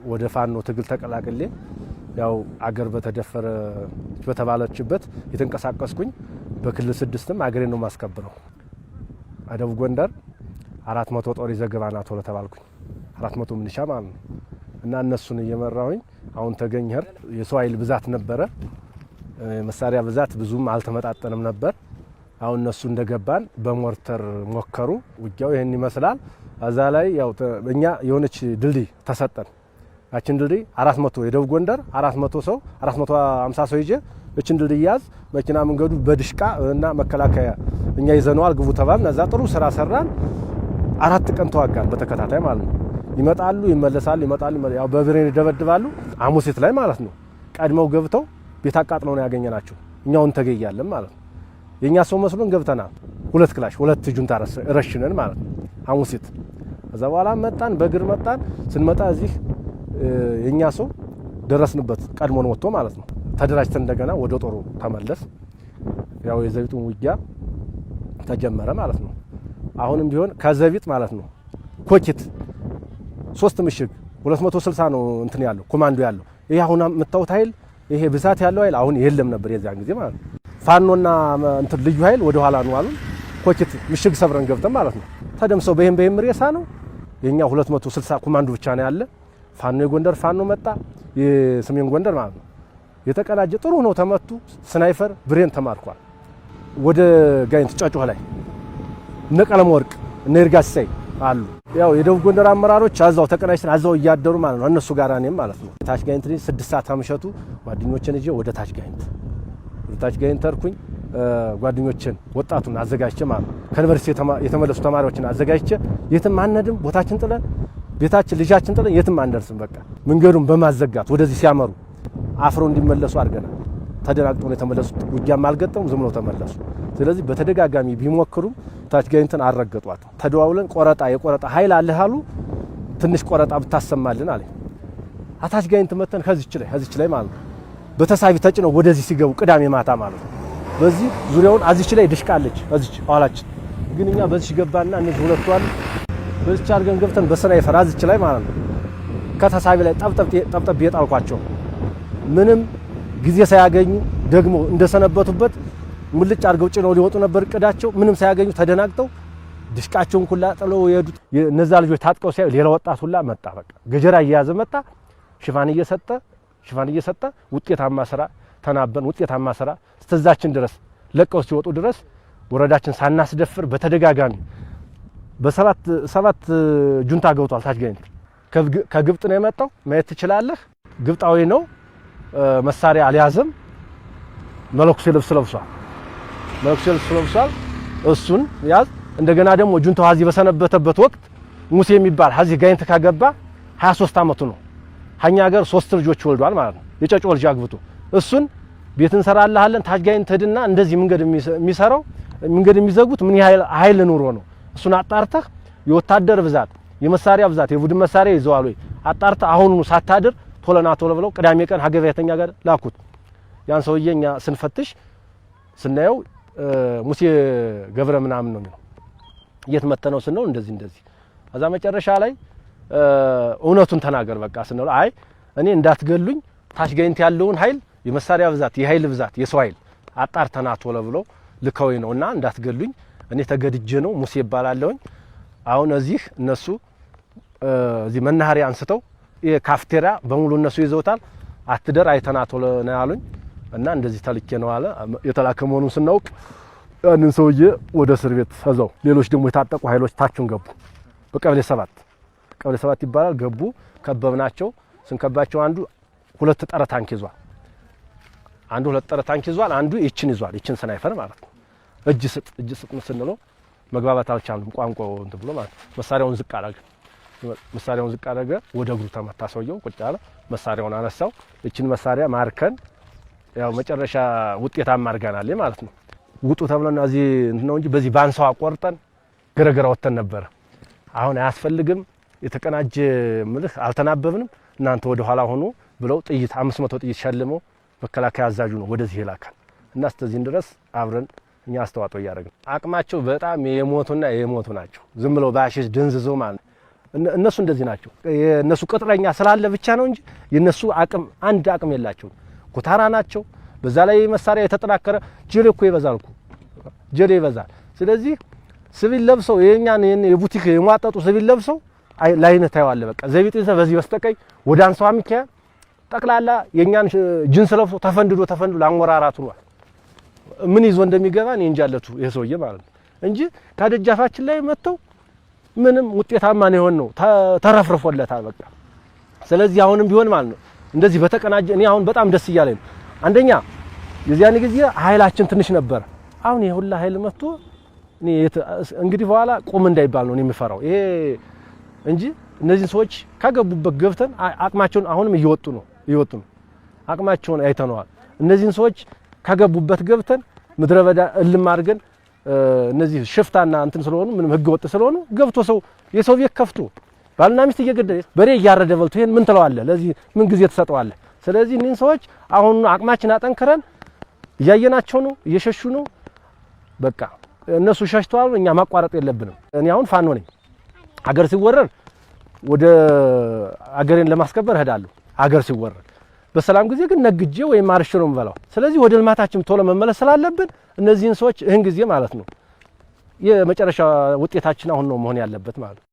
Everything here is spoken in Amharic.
ወደ ፋኖ ትግል ተቀላቅሌ ያው አገር በተደፈረ በተባለችበት የተንቀሳቀስኩኝ በክልል 6ም አገሬን ነው የማስከብረው። ደቡብ ጎንደር 400 ጦር ይዘህ ግባ ና ቶሎ ተባልኩኝ። 400 ሚሊሻ ማለት ነው። እና እነሱን እየመራሁኝ አሁን ተገኘር የሰው ኃይል ብዛት ነበረ፣ መሳሪያ ብዛት ብዙም አልተመጣጠንም ነበር። አሁን እነሱ እንደገባን በሞርተር ሞከሩ። ውጊያው ይህን ይመስላል። እዛ ላይ ያው እኛ የሆነች ድልድይ ተሰጠን። ያችን ድልድይ 400 የደቡብ ጎንደር 400 ሰው 450 ሰው ይዤ እችን ድልድይ ያዝ መኪና መንገዱ በድሽቃ እና መከላከያ እኛ ይዘነዋል ግቡ ተባልን። እዛ ጥሩ ስራ ሰራን። 4 ቀን ተዋጋን በተከታታይ ማለት ነው። ይመጣሉ፣ ይመለሳሉ፣ ይመጣሉ፣ ያው በብሬን ይደበድባሉ። ሐሙሲት ላይ ማለት ነው። ቀድመው ገብተው ቤት አቃጥለው ነው ያገኘናቸው። እኛውን ተገያለን ማለት ነው። የኛ ሰው መስሎን ገብተናል። 2 ክላሽ 2 ጁንታ ረሽነን ማለት ነው ሐሙሲት። ከዛ በኋላ መጣን፣ በእግር መጣን። ስንመጣ እዚህ የኛ ሰው ደረስንበት፣ ቀድሞን ወጥቶ ማለት ነው። ተደራጅተን እንደገና ወደ ጦሩ ተመለስ። ያው የዘቢጡን ውጊያ ተጀመረ ማለት ነው። አሁንም ቢሆን ከዘቢጥ ማለት ነው ኮኪት 3 ምሽግ 260 ነው እንትን ያለው ኮማንዶ ያለው። ይሄ አሁን የምታዩት ኃይል ይሄ ብዛት ያለው ኃይል አሁን የለም ነበር የዚያን ጊዜ ማለት ነው። ፋኖና እንትን ልዩ ኃይል ወደ ኋላ ነው አሉ። ኮኪት ምሽግ ሰብረን ገብተን ማለት ነው። ተደምሰው በይሄም በይሄም ሬሳ ነው። የኛ 260 ኮማንዶ ብቻ ነው ያለ። ፋኖ የጎንደር ፋኖ መጣ፣ የሰሜን ጎንደር ማለት ነው። የተቀናጀ ጥሩ ነው ተመቱ። ስናይፈር ብሬን ተማርኳል። ወደ ጋይንት ጫጩህ ላይ እነ ቀለም ወርቅ እነ ይርጋ ሲሳይ አሉ። ያው የደቡብ ጎንደር አመራሮች አዛው ተቀናጅተን አዛው እያደሩ ማለት ነው እነሱ ጋር እኔም ማለት ነው። ታች ጋይንት ላይ 6 ሰዓት አምሸቱ ጓደኞችን ይዤ ወደ ታች ጋይንት ተርኩኝ። ጓደኞችን ወጣቱን አዘጋጅቼ ማለት ነው ከዩኒቨርሲቲ የተመለሱ ተማሪዎችን አዘጋጅቼ የትም አንሄድም፣ ቦታችን ጥለን ቤታችን ልጃችን ጥለን የትም አንደርስም። በቃ መንገዱን በማዘጋት ወደዚህ ሲያመሩ አፍረው እንዲመለሱ አድርገናል። ተደናግጠው ነው የተመለሱት። ውጊያም አልገጠሙ፣ ዝም ብለው ተመለሱ። ስለዚህ በተደጋጋሚ ቢሞክሩም ታች ጋይንትን አልረገጧት። ተደዋውለን ቆረጣ የቆረጣ ኃይል አለህ አሉ። ትንሽ ቆረጣ ብታሰማልን አለኝ። አታች ጋይንት መተን ከዚች ላይ ማለት ነው በተሳቢ ተጭነው ወደዚህ ሲገቡ ቅዳሜ ማታ ማለት ነው። በዚህ ዙሪያውን አዚች ላይ ድሽቃለች አዚች ኋላችን ግን እኛ በዚች ገባና እነዚህ ሁለቱ አሉ። በዚች አድርገን ገብተን በስናይፈር አዚች ላይ ማለት ነው ከተሳቢ ላይ ጠብጠብ የጣልኳቸው ምንም ጊዜ ሳያገኙ ደግሞ እንደሰነበቱበት ሙልጭ አድርገው ጭነው ሊወጡ ነበር እቅዳቸው። ምንም ሳያገኙ ተደናግጠው ድሽቃቸውን ሁላ ጥለው የሄዱት። እነዛ ልጆች ታጥቀው ሲያዩ ሌላ ወጣት ሁላ መጣ። በቃ ገጀራ እየያዘ መጣ። ሽፋን እየሰጠ ውጤታማ ስራ ተናበን ውጤታማ ስራ እስከዛችን ድረስ ለቀው ሲወጡ ድረስ ወረዳችን ሳናስደፍር በተደጋጋሚ በሰባት ሰባት ጁንታ ገብቷል። ታች ጋይንት ከግብጥ ነው የመጣው፣ ማየት ትችላለህ። ግብጣዊ ነው፣ መሳሪያ አልያዘም። መለኩሴ ልብስ ለብሷል። መለኩሴ ልብስ ለብሷል። እሱን ያዝ። እንደገና ደግሞ ጁንታው ሀዚ በሰነበተበት ወቅት ሙሴ የሚባል ሀዚ ጋይንት ካገባ 23 አመቱ ነው። ሀኛ ሀገር 3 ልጆች ወልዷል ማለት ነው። የጨጮ ልጅ አግብቶ እሱን ቤት እንሰራልሃለን ታች ጋይንት ሂድና እንደዚህ መንገድ የሚሰራው መንገድ የሚዘጉት ምን ያህል ኃይል ኑሮ ነው። እሱን አጣርተህ የወታደር ብዛት፣ የመሳሪያ ብዛት፣ የቡድን መሳሪያ ይዘዋል ወይ አጣርተህ አሁኑኑ ሳታድር ቶሎና ቶሎ ብለው ቅዳሜ ቀን ሀገበያተኛ ጋር ላኩት። ያን ሰውዬ እኛ ስንፈትሽ ስናየው ሙሴ ገብረ ምናምን ነው የሚለው። የት መተነው ስንለው እንደዚህ እንደዚህ። ከዛ መጨረሻ ላይ እውነቱን ተናገር በቃ ስንለው አይ እኔ እንዳትገሉኝ ታች ጋይንት ያለውን ኃይል የመሳሪያ ብዛት፣ የኃይል ብዛት፣ የሰው ኃይል አጣርተና ቶሎ ብለው ልከውኝ ነውና እንዳትገሉኝ እኔ ተገድጄ ነው ሙሴ ይባላለሁኝ። አሁን እዚህ እነሱ እዚህ መናኸሪያ አንስተው የካፍቴሪያ በሙሉ እነሱ ይዘውታል። አትደር አይተና ቶሎ ነው ያሉኝ እና እንደዚህ ተልኬ ነው አለ። የተላከ መሆኑን ስናውቅ ያንን ሰውዬ ወደ እስር ቤት እዛው፣ ሌሎች ደግሞ የታጠቁ ኃይሎች ታቹን ገቡ። በቀበሌ 7 ቀበሌ 7 ይባላል ገቡ። ከበብናቸው። ስንከባቸው አንዱ 2 ጠረ ታንክ ይዟል። አንዱ 2 ጠረ ታንክ ይዟል። አንዱ ይችን ይዟል። ይችን ስናይፈር ማለት ነው። እጅ ስጥ እጅ ስጥ ስንለው መግባባት አልቻልንም። ቋንቋው እንትን ብሎ ማለት ነው። መሳሪያውን ዝቅ አደረገ። መሳሪያውን ዝቅ አደረገ። ወደ እግሩ ተመታ ሰውየው ቁጭ አለ። መሳሪያውን አነሳው። እችን መሳሪያ ማርከን ያው መጨረሻ ውጤታማ አድርገናል ማለት ነው። ውጡ ተብለን እዚህ እንትን ነው እንጂ በዚህ ባንሳው አቆርጠን ገረገራ ወጥተን ነበር። አሁን አያስፈልግም የተቀናጀ ምልህ አልተናበብንም። እናንተ ወደ ኋላ ሆኖ ብለው ጥይት 500 ጥይት ሸልመው መከላከያ አዛዡ ነው ወደዚህ ይላካል እና እስከዚህ ድረስ አብረን እኛ አስተዋጽኦ እያደረግን አቅማቸው በጣም የሞቱና የሞቱ ናቸው። ዝም ብለው ባሽሽ ድንዝዘው ማለት ነው። እነሱ እንደዚህ ናቸው። የእነሱ ቅጥረኛ ስላለ ብቻ ነው እንጂ የእነሱ አቅም አንድ አቅም የላቸውም። ኩታራ ናቸው። በዛ ላይ መሳሪያ የተጠናከረ ጀሌ እኮ ይበዛል እኮ ጀሌ ይበዛል። ስለዚህ ሲቪል ለብሰው የኛን የቡቲክ የሟጠጡ ሲቪል ለብሰው ላይነት ታየዋለህ። በቃ ዘቢጥ ይዘህ በዚህ በስተቀኝ ወደ አንሰዋ ሚካኤል ጠቅላላ የኛን ጅንስ ለብሶ ተፈንድዶ ተፈንድዶ ላንወራራቱ ነው። ምን ይዞ እንደሚገባ እኔ እንጃለቱ ይሄ ሰውዬ ማለት ነው እንጂ ከደጃፋችን ላይ መጥተው ምንም ውጤታማ ነው የሆነው፣ ተረፍርፎለታል በቃ። ስለዚህ አሁንም ቢሆን ማለት ነው እንደዚህ በተቀናጀ እኔ አሁን በጣም ደስ እያለኝ ነው። አንደኛ የዚያን ጊዜ ኃይላችን ትንሽ ነበር። አሁን ይሄ ሁላ ኃይል መጥቶ እኔ እንግዲህ በኋላ ቁም እንዳይባል ነው እኔ የምፈራው ይሄ እንጂ እነዚህን ሰዎች ካገቡበት ገብተን አቅማቸውን አሁንም እየወጡ ነው እየወጡ ነው። አቅማቸውን አይተነዋል። እነዚህን ሰዎች ካገቡበት ገብተን ምድረ በዳ እልም አድርገን እነዚህ ሽፍታና እንትን ስለሆኑ ምንም ህገ ወጥ ስለሆኑ ገብቶ ሰው የሰው ቤት ከፍቶ ባልና ሚስት እየገደለ በሬ እያረደ በልቶ ይሄን ምን ትለዋለህ? ለዚህ ምን ጊዜ ትሰጠዋለህ? ስለዚህ እኒህን ሰዎች አሁን አቅማችን አጠንክረን እያየናቸው ነው፣ እየሸሹ ነው። በቃ እነሱ ሸሽተዋል፣ እኛ ማቋረጥ የለብንም። እኔ አሁን ፋኖ ነኝ። አገር ሲወረር ወደ አገሬን ለማስከበር እሄዳለሁ። አገር ሲወረር በሰላም ጊዜ ግን ነግጄ ወይም አርሼ ነው የምበላው። ስለዚህ ወደ ልማታችን ቶሎ መመለስ ስላለብን እነዚህን ሰዎች ይህን ጊዜ ማለት ነው የመጨረሻ ውጤታችን አሁን ነው መሆን ያለበት ማለት ነው።